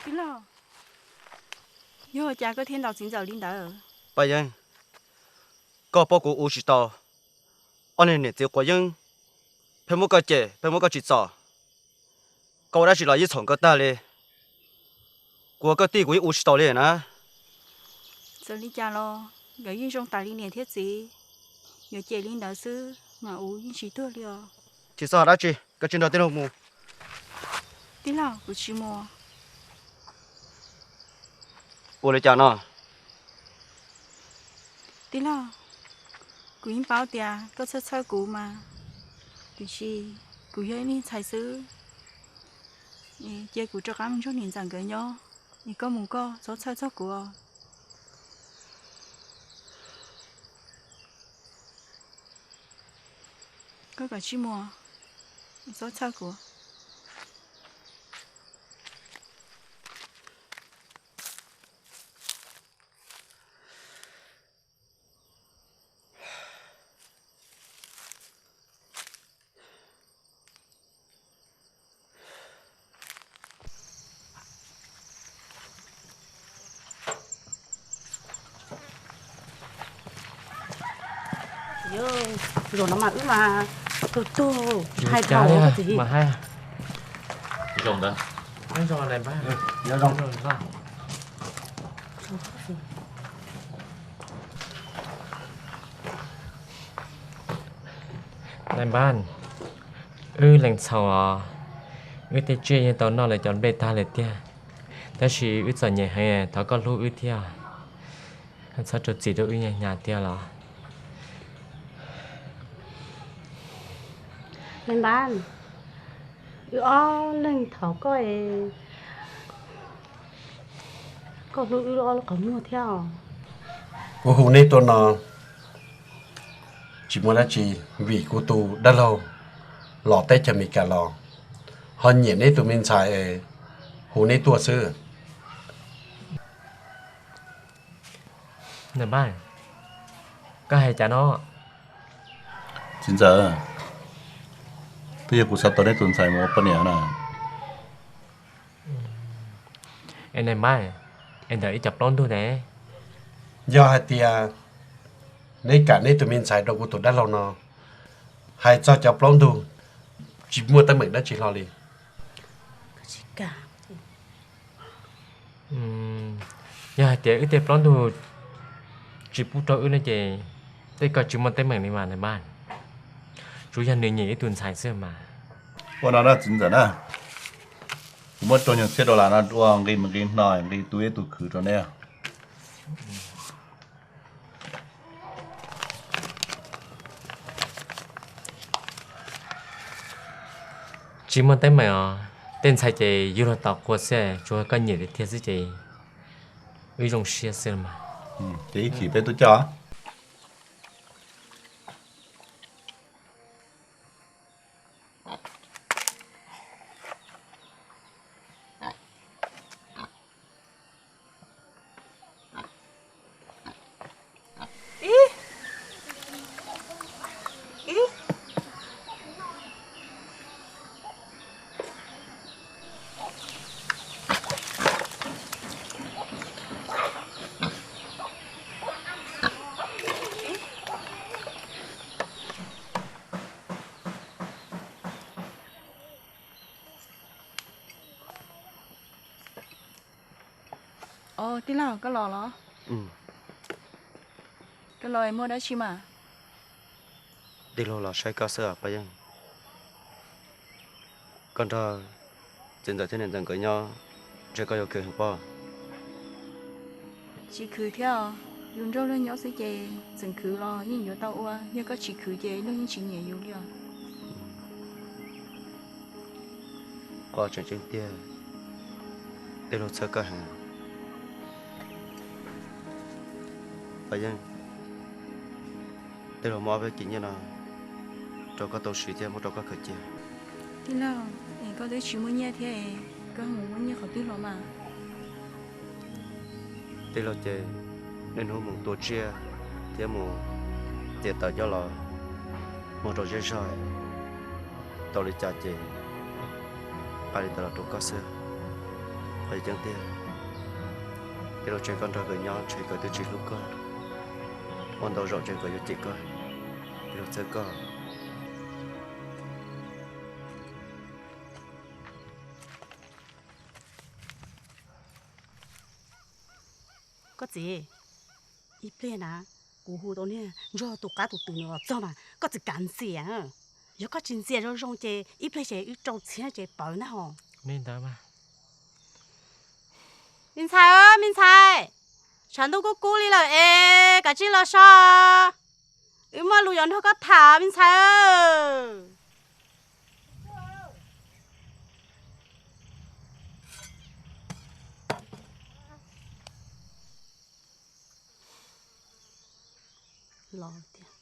Tij laug, yog ua cas koj thiaj ntaus txiv ntxawm li ntawd? Paj Yeeb, koj paub kuv ua tsis tau, ob niag niam txiv quav yeeb, pheej muab koj cem, pheej muab koj tsim txom. Koj ua dab tsi los yeej txhaum nkawd tag li. Kuv ua koj tij kuv yeej ua tsis tau li na. Txawm li cas los nkawd yeej zoo tas li niam thiab txiv, yuav cem li ntawd xwb mas kuv yeej tsis tuag li os. Tsis txhob hais dab tsi, koj tsis nrog tij laug mus. Tij laug, kuv tsis mus. Ua li cas no? Tij laug, kuv yeej paub tias koj txhawj txhawj kuv mas, tiam sis kuv yog ib leeg ntxhais xwb. Cia kuv rov qab mus nrog niam ntxawm nkawd nyob, es koj mus koj, txhob txhawj txog kuv os. Koj kav tsij mus, txhob txhawj kuv. Zaum no mas wb mas tug tug hais tau txiv. Mas hais. Zaum ntawd. Nais Npab, wb lees txhaum os, wb tej tsiaj yeej tau noj lawv cov nplej tag lawm tiag, tab sis wb txom nyem heev, thov koj hlub wb thiab, txhob rau txim rau wb nyuag nyuag tiag los. Nais Npab, wb ob leeg thov koj es koj hlub wb ob lub qhov muag thiab os. Kuv hu neb tuaj no tsis muaj dab tsi, vim kuv tus dab laug los teb chaws Amelikas los, ho nyiam neb tus me ntxhais es hu neb tuaj xwb. Npab, koj hais cas no? Txiv ntxawm, twb yog kuv xav tau neb tus ntxhais mus ua poj niam na. Es Npab, es ntawm ib co plaub ntug ne? Yog hais tias neb kam neb tus me ntxhais rau kuv tus dab laug no, hais txog cov plaub ntug tsis muaj teeb meem dab tsi hlo li. Yog hais tias wb tej plaub ntug tsis pub rau wb no ces tej ko tsis muaj teeb meem li mas Npab. Tsuas yog nws nyiam ib tug ntxhais xwb mas. Ua no na txiv ntxawm na, kuv muab rau nyuag txhiab dollar no ua nqi nqi hno nqi tu ib tug khwv rau neb. Tsis muaj teeb meem os, tej ntxhais ces yug los tau qua xwb, tsuas koj nyiam tiag tiag xwb ces wb zoo siab xwb mas. Ces ib chim peb tuaj coj. Tij laug, koj los los? Koj los muaj dab tsi mas? Tij laug los saib koj xwb Paj Yeej. Koj nrog txiv ntxawm thiab niam ntxawm nkawd nyob, ntshe koj yuav khwv heev pob. Tsis khwv thiab os, yus nrog luag nyob xwb ces txawm khwv los yeej yuav tau ua, yog koj tsis khwv ces luag yeej tsis nyiam yus li os. Qhov tseem ceeb tiag, tij laug txhawj koj heev. Paj Yeej, tij laug muab ob peb kis nyiaj no rau koj tau siv thiab muab rau koj khaws cia. Tij laug, es koj twb tsis muaj nyiaj thiab, koj mus muaj nyiaj qhov twg los mas? Tij laug ces niaj hnub mus tua tsiaj thiab mus txiav taws coj los muag rau zej zog, tau li cas ces pab li ntawd los rau koj xwb. Paj Yeeb tiag, tej zaum tseem koj nrog nkawd nyob ntshe nkawd twb tsis hlub koj, ua ntau zaum ntshe nkawd yuav cem koj, tej zaum txhawj koj. Koj txiv, ib pliag na, kuv hu tau niag ntsuag tus qab tus twm no los txog mas koj txawm kav ntxias. Yog koj tsis ntxias zoo zoo ces ib pliag ces wb rau txhiab ces pawv ntag hos. Li ntawd mas. Me ntxhais, me ntxhais, tshav ntuj kub kub li lawm es kav tsij los so, wb muaj lus yuav nrog koj tham me ntxhais. Los tiag.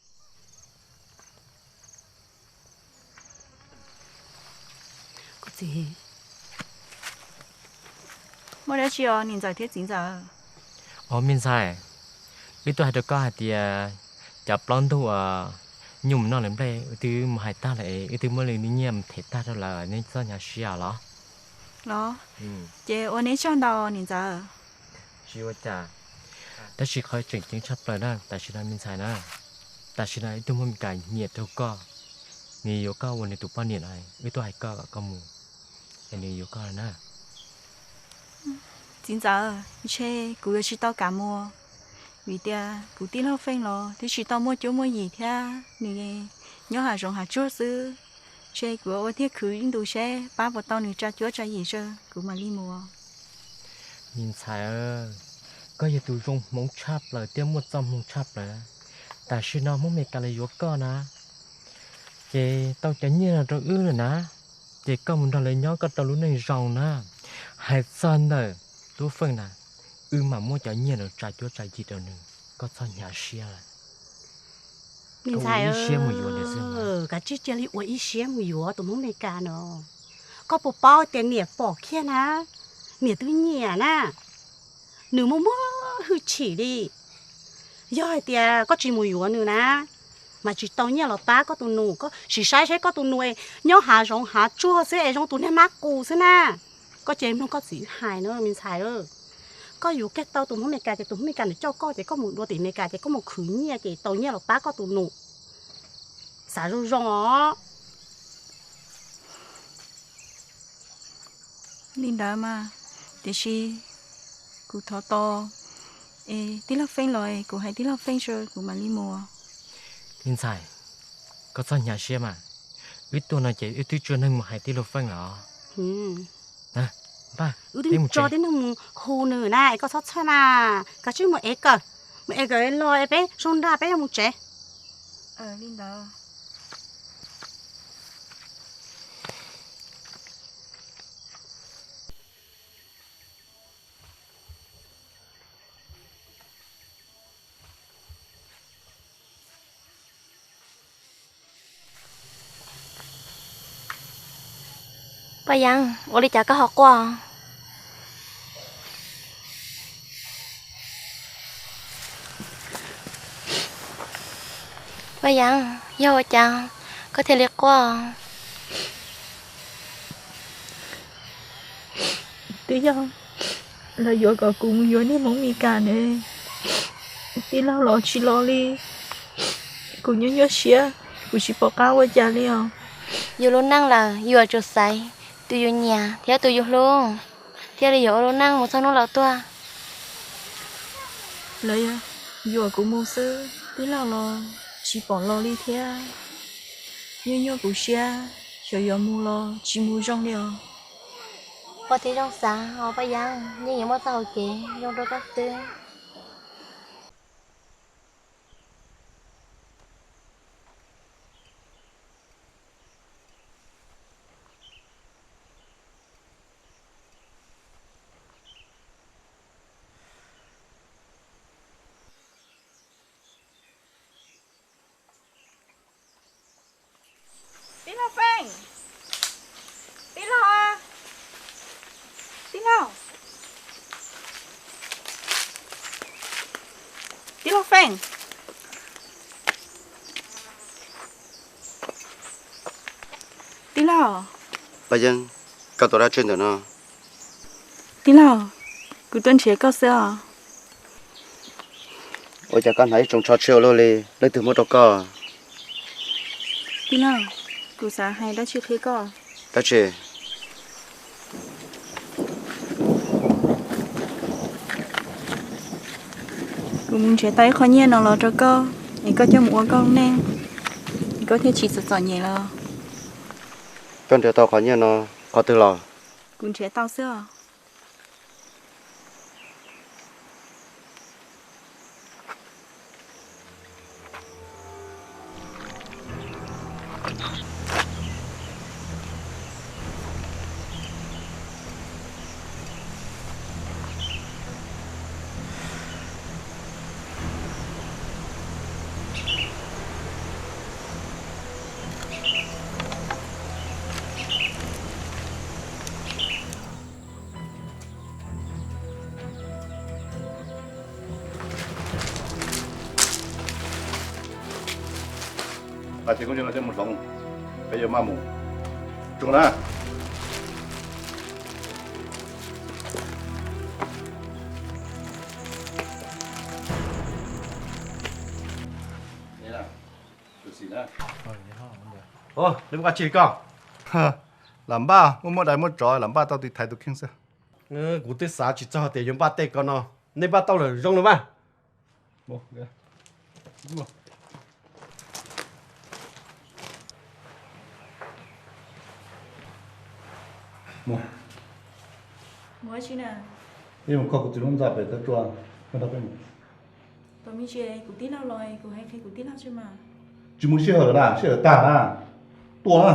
Koj txiv, muaj dab tsi os niam ntxawm thiab txiv ntxawm? Os me ntxhais, wb tuaj hais rau koj hais tias cov plaub ntug uas nyuj mus noj lawv nplej wb twb mus hais tag lawm, wb twb muab lawv nyiaj mus them tag rau lawm, nej txhob hnyav siab los. Los, ces ua neb tsaug ntau niam ntxawm. Tsis ua cas, tab sis qhov tseem ceeb tshaj plaws na tam sim no me ntxhais na, tam sim no ib tug Hmoob Meskas nyiam rau koj, nws yuav koj ua nws tus poj niam no, wb tuaj hais koj kom koj mus, es nws yuav koj na. Txiv ntxawm, ntshe kuv yuav tsis tau kam mus, vim tias kuv tij laug Feej los twb tsis tau muaj cuab muaj yim thiab nws nyob hav zoov hav tsuag xwb. Ntshe kuv ua thiaj khwv ib ntus seb pab puas tau nws tsa cuab tsa yim tso kuv mam li mus. Me ntxhais, koj yog tus zoo hmoov tshaj plaws thiab muaj txoj hmoo tshaj plaws. Tam sim no Hmoob Meskas lawv yuav koj na, ces tau cov nyiaj no rau wb lawm na, ces koj mus nrog lawv nyob koj rau lub neej zoo na. Hais txog ntawm Tub Feej na, wb mam muab cov nyiaj no tsa cuab tsa yim rau nws, koj txhob hnyav siab lawm. Me ntxhais, ib siab mus yuav nws xwb. Kav tsij cia li ua ib siab mus yuav tus Hmoob Meskas no. Koj puas paub tias niam pom kiag na, niam twb nyiam na, nws muaj muaj hwj chim li. Yog hais tias koj tsis mus yuav nws na, mas tsis tau nyiaj los pab koj tus nus, koj sim saib saib koj tus nus nyob hav zoov hav tsuag xwb es zoo tus niag mab qus xwb na. Koj cia li mloog koj txiv hais na me ntxhais. Koj yuav kiag tau tus Hmoob Meskas ces tus Hmoob Meskas nws coj koj ces koj mus dua tim Meskas ces koj mus khwv nyiaj ces tau nyiaj los pab koj tus nus. Xav zoo zoo os. Li ntawd mas, tiam sis kuv thov tos es tij laug Feej los es kuv hais tij laug Feej tso kuv mam li mus. Me ntxhais, koj txhob hnyav siab mas, wb tuaj no ces wb twb tsuas neeg mus hais tij laug Feej los. Wb twb tso tib neeg mus hu nws na es koj txhob txhawj na, koj tsij mus ev kawm, mus ev kawm los es peb zoo nraug peb yuav mus tsev. Li ntawd. Paj Yeeb, ua li cas koj ho quaj? Paj Yeeb, yog ua cas koj thiaj li quaj? Twb yog lawv yuav kom kuv mus yuav niag Hmoob Mes Kas ne, tij laug los tsis los li. Kuv nyuaj nyuaj siab, kuv tsis pom qab ua cas li os. Yus lub neej lawm yuav tsum xaiv tus yus nyiam thiab tus yus hlub, thiaj li yuav ua lub neej mus txog hnub laus tuag. Lawv yuam kuv mus xwb, tij laug los tsis pom los li thiab. Nyuaj nyuaj kuv siab, xyov yuav mus los tsis mus zoo li os. Ua tib zoo xav os Paj Yeeb, yeej yuav muaj txoj hauv kev zoo rau koj xwb. Tij laug Feej, tij laug, tij laug, tij laug Feej. Tij laug. Paj Yeeb, koj tuaj dab tsi ntawm no? Tij laug, kuv tuaj nrhiav koj xwb os. Ua cas koj hnav ib tsoos tsho tsw ua luaj li, leej twg muab rau koj? Tij laug, kuv xav hais dab tsi qhia koj. Dab tsi? Kuv mus nrhiav tau ib qho nyiaj no los rau koj, es koj coj mus ua koj lub neej, es koj thiaj tsis txom txom nyem los. Koj nrhiav tau qhov nyiaj no qhov twg los? Kuv nrhiav tau xwb os. Hais tias koj yuav los coj mus hloov, peb yuav maj mus. Tsuag na. Neb muaj dab tsi koj? Lam npaj, muaj muaj dais muaj tsov lam npaj tau tiv thaiv tus kheej xwb. Kuv twb xav tsis txog tias yuav npaj tej ko no. Nej npaj tau lawm zoo lawm mas. Mus, mus ua tsi na? Peb mus kho kuv txiv lub ntxa pem tag tsua, koj nrog peb mus. Tos me ntsis kuv tij laug los kuv hais qhia kuv tij laug tso mas. Tsis mus sij hawm na, sij hawm tag na. Tuaj na.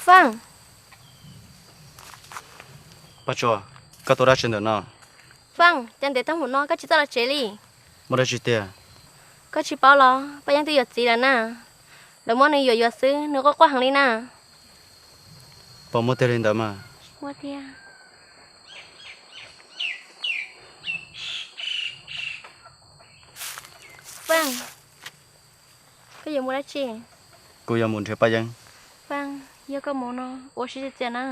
Faaj, Paj Tsua, koj tuaj dab tsi ntawm no? Faaj, cas ntev tag npaum no koj tsis txawj los tsev li? Muaj dab tsi tiag? Koj tsis paub los Paj Yeeb twb yuav txiv lawm na. Lawv muab nws yuam yuam xwb, nws quaj quaj heev li na. Puas muaj tiag li ntawd mas? Muaj tiag. Faaj, koj yuav mus dab tsi? Kuv yuav mus nrhiav Paj Yeeb. Faaj, yog koj mus no ua siab txias txias na.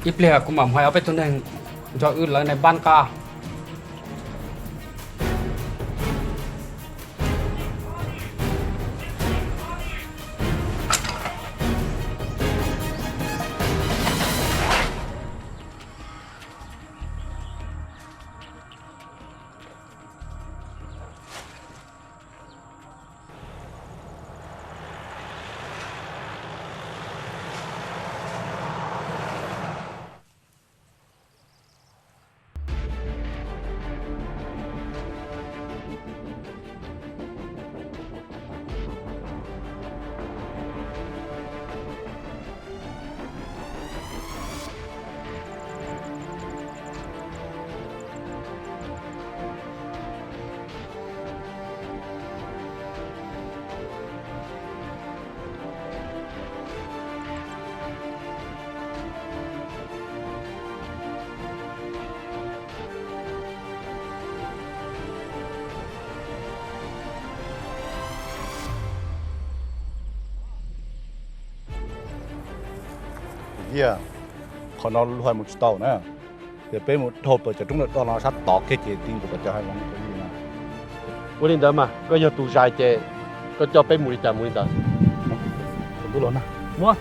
Ib pliag kuv mam mus hais ob peb tug neeg nrog wb lawv nais npab nqa. Tiag, qhov no luag hais mus tsis tau na. Ces peb mus dhau pem cov roob lawm roj no sab tod kiag ces ti nkaus pem cov hav zoov li na. Ua li ntawd mas koj yog tus zais ces koj coj peb mus li cas mus li ntawd. Muab.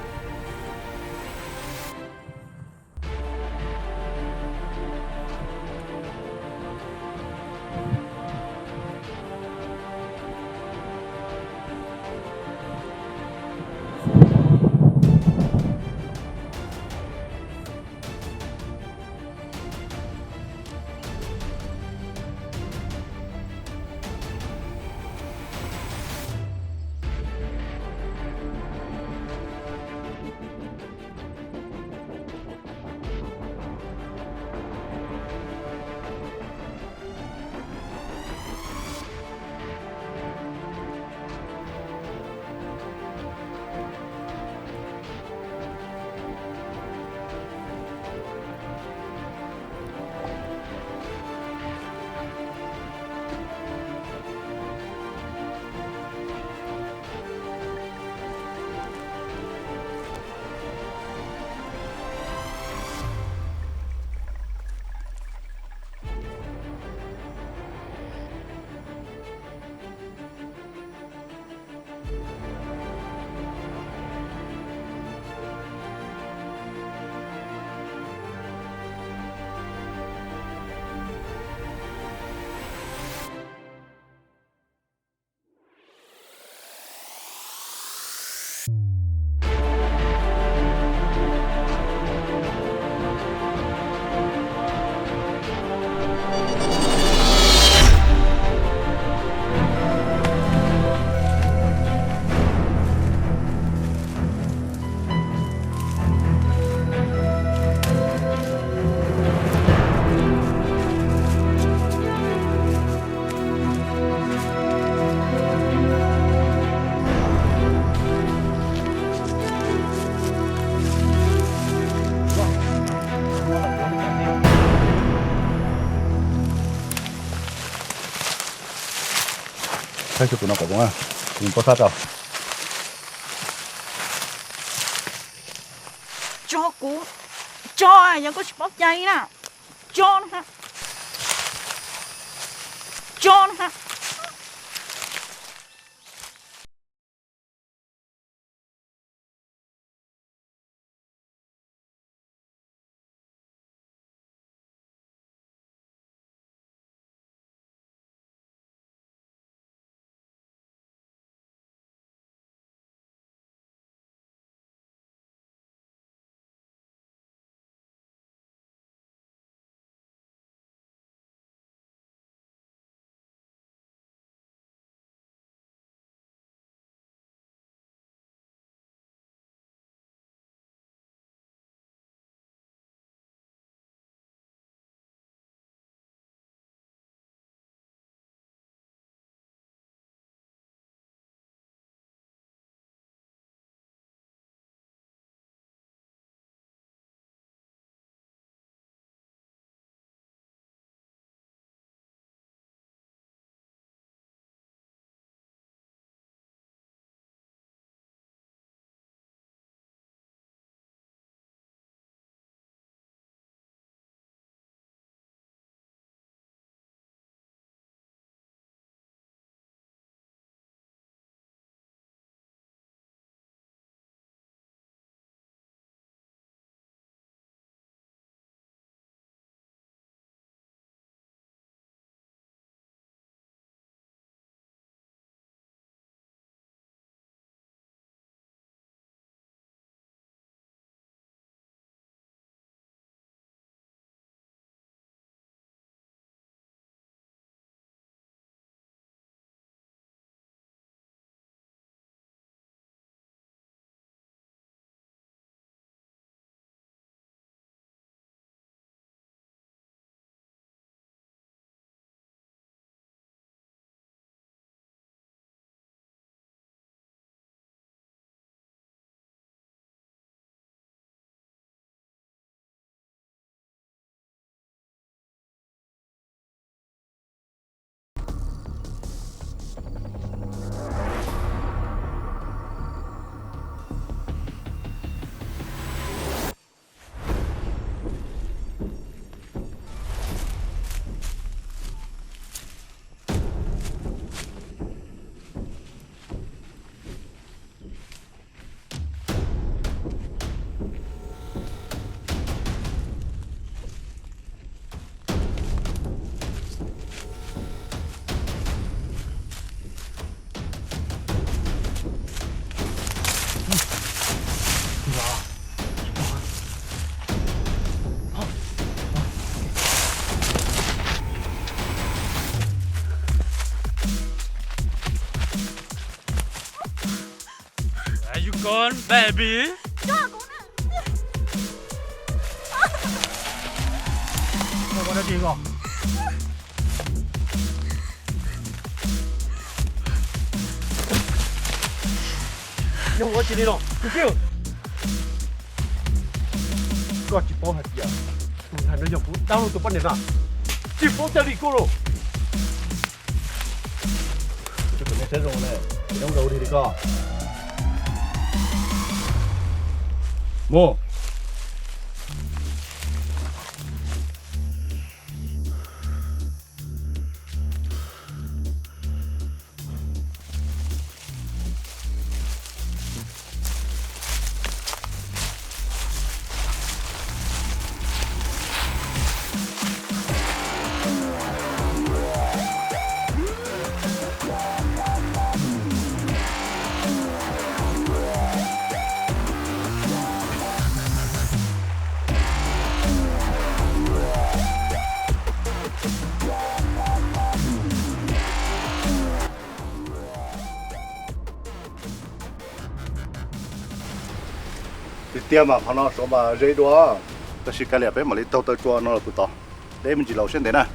Saib xyov tus no kom zoo, tus pob sab rau. Tso kuv, tso, yog koj tsis paub cai na, tso na, tso na. Baby. Ua dab tsi ko? Yog ua tsi li no? Tus txiv, koj tsis paub hais tias tus ntxhais no yog kuv dab laug tus poj niam na? Tsis paub cai li koj los. Tus me saib zoo ne, zoo nraug li koj. Mus. Tiag tiag mas qhov no suav mas ze dua, tab sis kav liam peb mam li taug taw tsua no los puv tod, deb me ntsis los saib ntev na.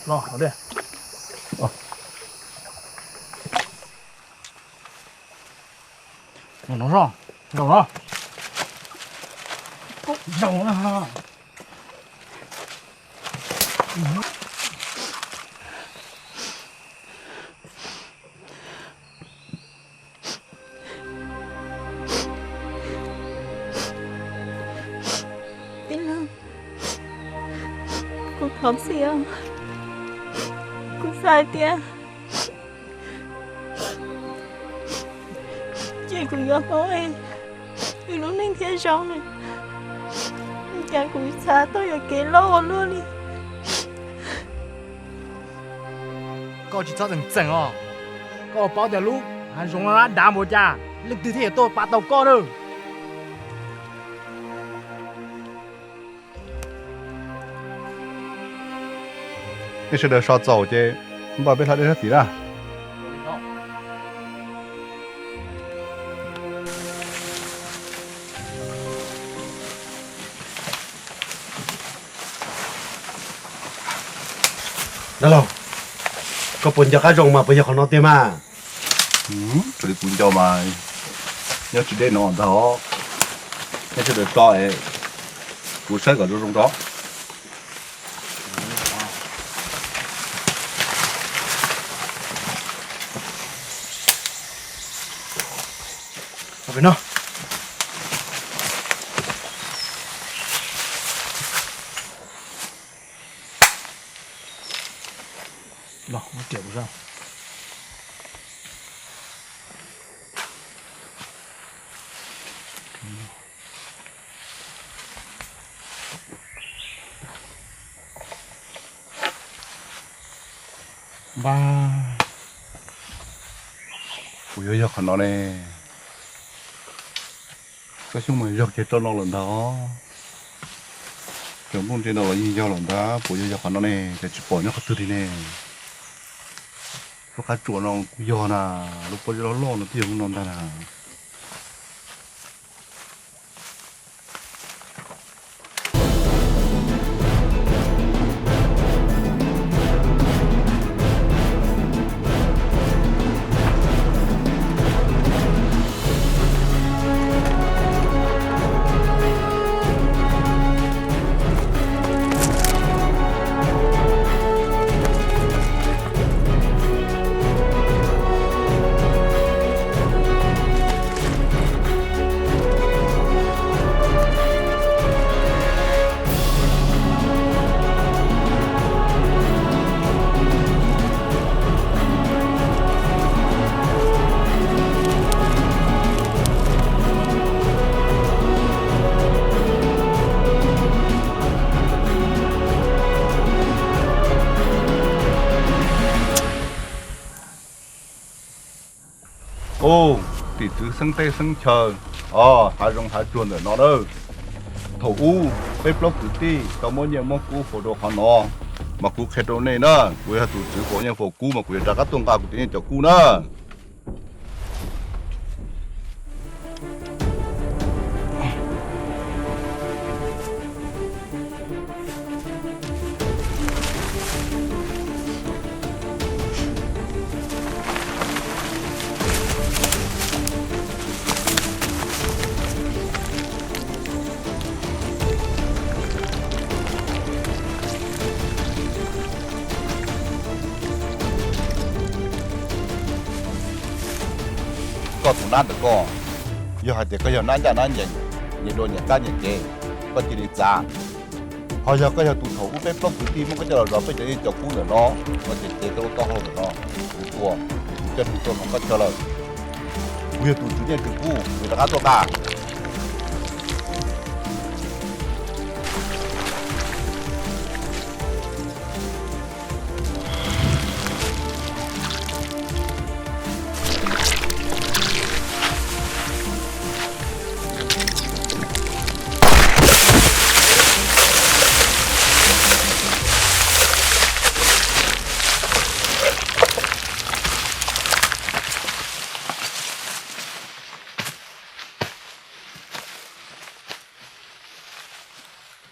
Los, los dej. Los no, zaum no. Zaum no. Tij laug, kuv thov txim os. Kuv xav hais tias cia kuv yuav Hmoob, wb lub neej thiaj zoo na. Cas kuv xav tau yuam kev loj ua luaj li. Koj tsis txhob txeem txeem os. Koj paub tias lub hav zoov no dav npaum cas, leej twg thiaj yuav tuaj pab tau koj na. Nej sawv daws so txaus ces npaj peb hla dej sab tid na. Dab laug, koj puas nco qab zoo mas puas yog qhov no tiag mas? Raws li kuv nco mas nyob tsis deb no ntag. Nej sawv daws so es kuv saib kom zoo zoo tso. Los, muab riam kuv saib. Npab, puas yuav yog qhov no ne? Koj xyoob mas yog kiag rau no lawm ntag. Cov nplooj ntse no los yeej yog lawm ntag, puas yog yog qhov no ne? Cas tsis pom nyob qhov twg li ne? Lub qab tsuas no kuj yog na, lub pob zeb loj loj no twb yog lub no ntag na. Ub, tim tswv xeeb teb xeeb chaw, os, hav zoov hav tsuag ntawm no na. Thaum ub peb plaub kwv tij tau muab nyiaj muab kub faus rau qhov no, mas kuv qhia rau nej na, kuv yog tus tswv faus nyiaj faus kub mas kuv yuav rov qab tuaj nqa kuv tus nyiaj cov kub na. Koj tus nab ntawm koj, yog hais tias koj yog nab ncaj nab ncees, nyias dua nyias qab nyias kev, koj cia li txav. Ho yog koj yog tus thaum ub peb plaub kwv tij muab koj coj los zov peb cov nyiaj cov kub ntawm no, no ces cev koj lub taub hau ntawm no, kuv tua, kuv coj neeg tuaj nrog koj chaw lawm. Kuv yog tus tswv nyiaj tswv kub, kuv rov qab tuaj nqa.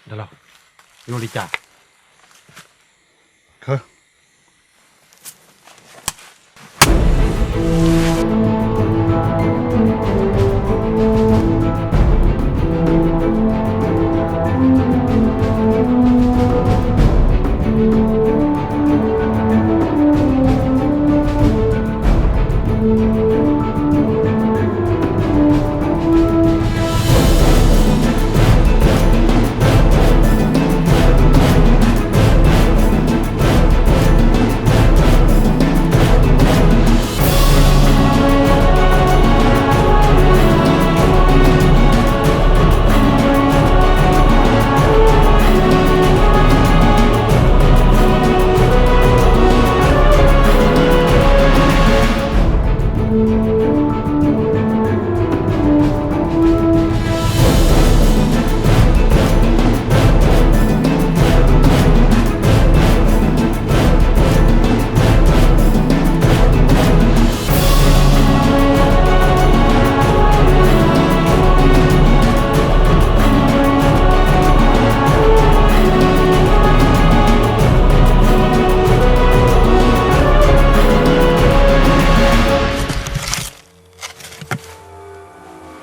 Dag laug, ua li cas?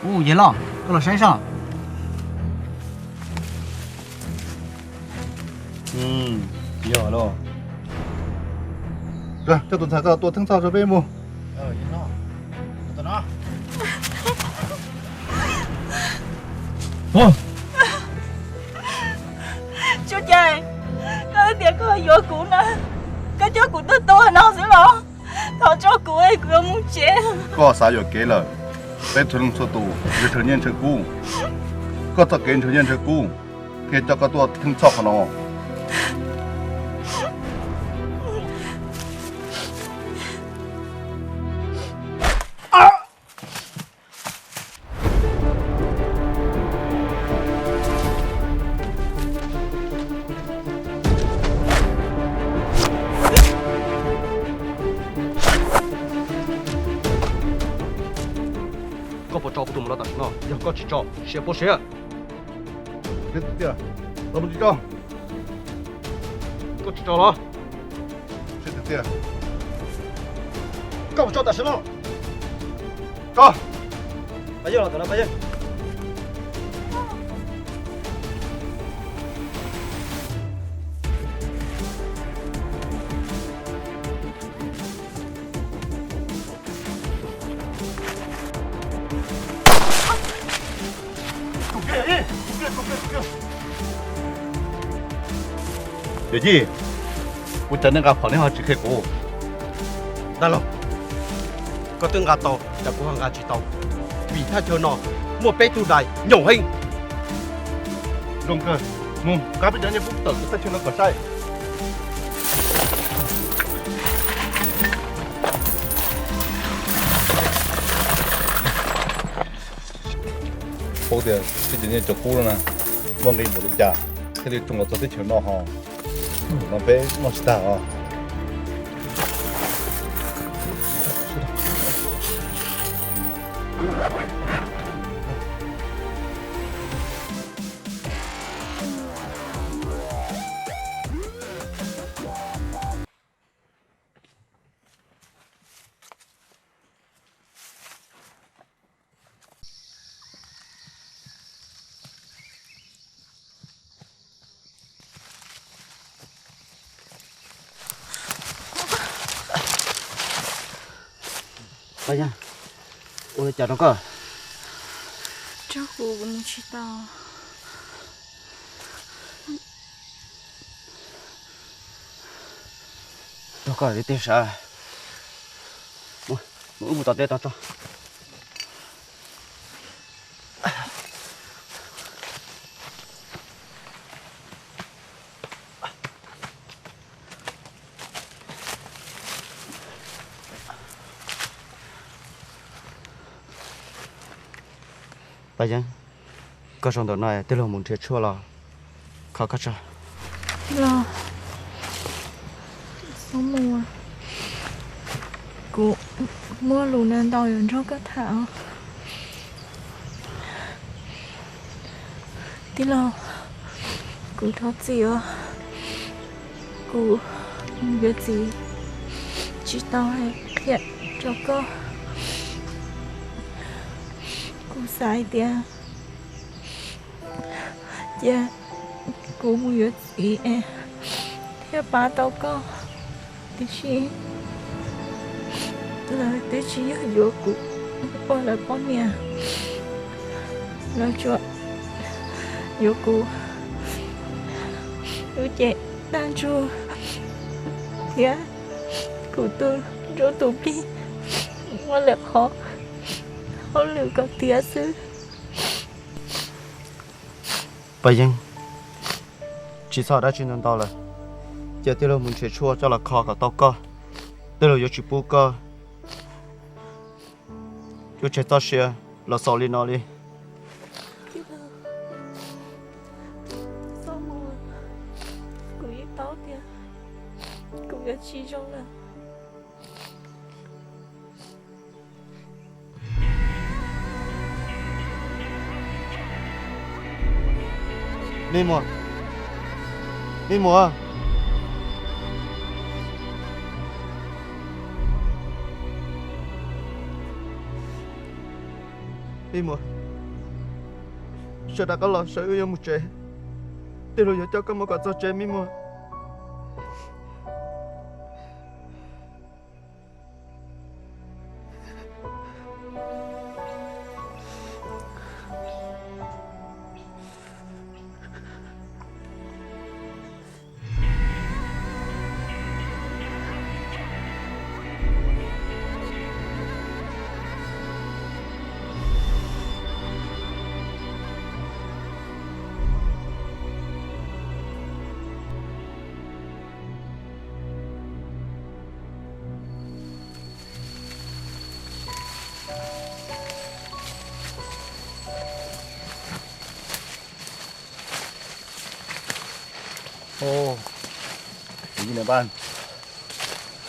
Ub, yawg loj, koj los saib soj. Yog los. Coj tus ntxhais koj los tua theej txhoj rau peb mus. Tsuj Cai, koj tias koj yuav kuv na, koj coj kuv tuaj tua no xwb los? Thov tso kuv, kuv yuav mus tsev. Koj xav yuam kev lawm. Peb txhua leej txhua tus nrhiav nyiaj nrhiav kub, koj txoj kev nrhiav nyiaj nrhiav kub thiaj coj koj tuaj theej txhoj qhov no. Koj puas tso kuv tus muam no tam sim no? Yog koj tsis tso, siav puas siav? Koj tsis tso los? Koj puas tso tam sim no? Tso. Yawm yij, ua cas nej nqa phom nej ho tsis qhia kuv? Dab laug, koj twb nqa tau cas kuv ho nqa tsis tau? Vim thaj chaw no muaj peb tug dais nyaum heev. Zoo kawg, mus nqa peb cov nyiaj kub tawm thaj chaw no kom sai. Paub tias peb cov nyiaj cov kub no na, muaj nqi npaum li cas thiaj li rooj los txog teb chaws no ho, no peb noj tsis tag os. Paj Yeeb, ua li cas rau koj? Tsaug, kuv mus tsis tau. Rau koj li tej sav, mus wb mus tom teb tod tso. Paj Yeeb, koj zaum ntawm no tij laug mus nrhiav tshuaj los kho koj tso. Tij laug, kuv muaj lus ntau ntau yuav nrog koj tham. Tij laug, kuv thov txim os. Kuv yuav txiv tsis tau qhia rau koj. Kuv xav hais tias cia kuv mus yuav txiv es thiaj pab tau koj, tiam sis lawv twb tsis yog yuav kuv ua lawv poj niam, lawv tsuas yuav kuv lub cev tag ntsug thiab kuv tus ntsuj tus plig muab lawv qhov hauj lwm kom tiav xwb. Paj Yeeb, tsis txhob dab tsi ntau ntau lawm, cia tij laug mus nrhiav tshuaj coj los kho kom tau koj. Tij laug yuav tsis pub koj lub tsheb txoj sia los xaus li no li. Kuv yeej paub tias kuv yuav tsis zoo lawm. Me muam, me muam, me muam, sawv daws rov qab los, sawv wb yuav mus tsev. Tij laug yuav coj koj mus kom txog tsev me muam.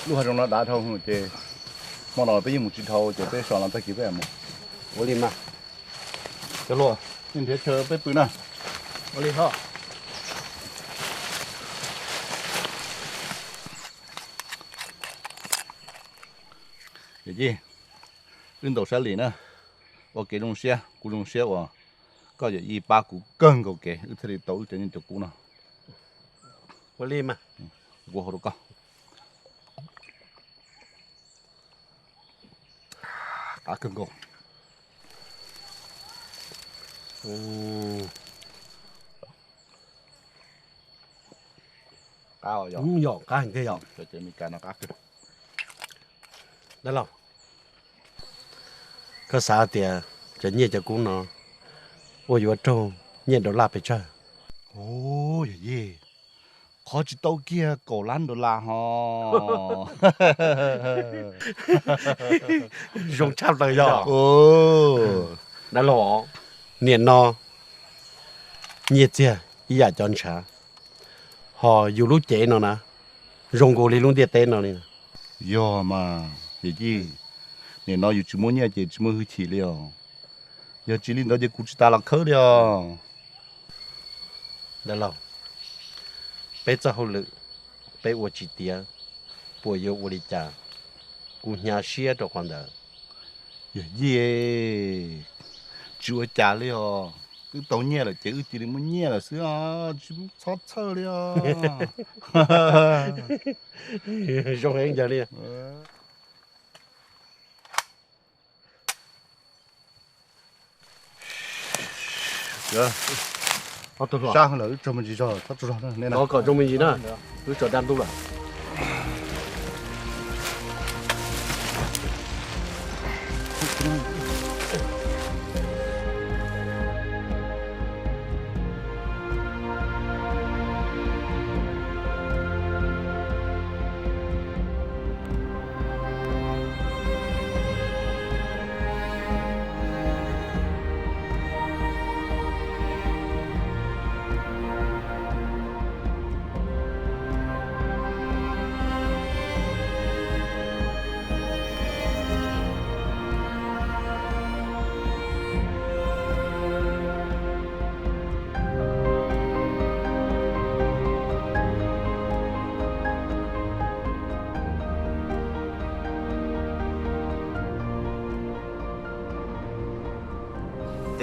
Lub hav zoov no dav dhau ces hmo no peb yeej mus tsis dhau ces peb so los tag kis peb mus. Ua li mas, cov hluas, nej nrhiav chaw peb pw na. Ua li hos. Yawm yij, wb ntaus sab lim na, ua kev zoo siab, kuv zoo siab uas koj yawm yij pab kuv kawg nkaus kev wb thiaj li tau wb cov nyiaj cov kub no. Ua li mas, kuv hau rau koj. Qab kawg nkaus. Qab yom, qab heev tiag yom. Cov cev Amelikas no qab kawg. Dab laug, koj xav tias cov nyiaj cov kub no ua yuav raug nyiaj dollar pes tsawg? Yawm yij, qhov tsis tau kiag kaum lab dollar ho. Zoo tshaj plaws yog. Dab laug, Nim no nyiaj txiag ib yam cov ntshav, ho yus lub cev no na zoo nkaus li lub ntiaj teb no li. Yog mas, yawm yij, nim no yus tsis muaj nyiaj ces tsis muaj hwj chim li os. Yog tsis li ntawd ces kuv tsis tas los khawb li os. Dab laug, peb txoj hauj lwm peb ua tsis tiav, puas yuav ua li cas? Kuv hnyav siab rau qhov ntawd. Yawm yij, tsis ua cas li os. Twb tau nyiaj lawm ces wb cia li muaj nyiaj lawm xwb os, tsis txhob txhawj li os. Zoo heev yog li. Sab lawm, wb tsaug me ntsis zog, txhob tsaug zog, kom zoo me ntsis na, wb tsaus dab ntub lawm.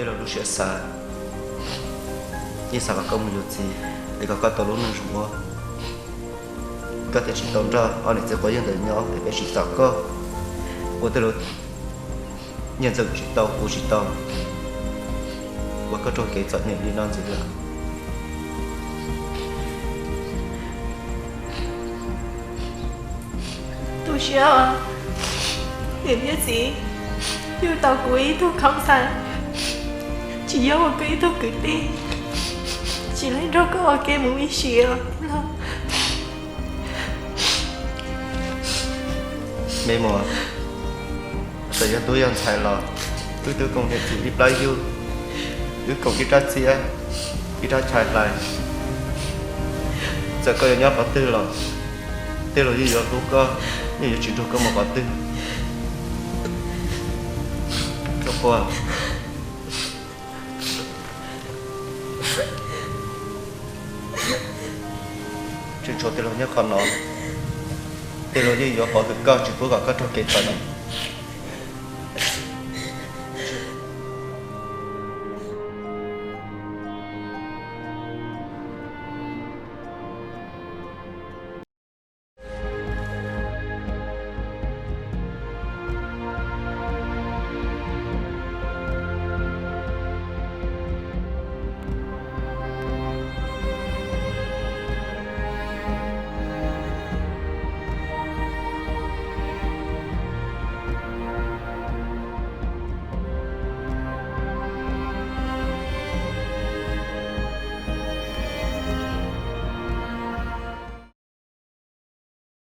Tej laus lub siab xav, yeej xav kom koj mus yuav txiv, es kom koj tau lub neej zoo ua. Koj thiaj tsis tau nrog ob niam txiv quav yeeb ntawd nyob es peb tsis txom koj. Ua tej laus nyiaj ntxawm tsis tau, ua tsis tau, ua koj raug kev txom nyem li no ntxiv lawm. Tu siab os, niam thiab txiv yug tau kuv ib tug khaub ntxhais, tsis yog ua kuv ib tug kwv tij, tsis laib nrog koj ua ke mus ib sim os tij laug. Me muam, txawm yog tub yog ntxhais los wb twb koom niam txiv ib plab yug, wb koom ib rab txiab, ib rab chais hlais. Txawm koj yuav nyob qhov twg los tej laus yeej yuav hlub koj, yeej yuav tsis nrug koj mus qhov twg. Koj puas tsis ntshua tej laus nyob qhov no? Tej laus yeej yuav pov hwm koj, tsis pub kom koj raug kev txom nyem.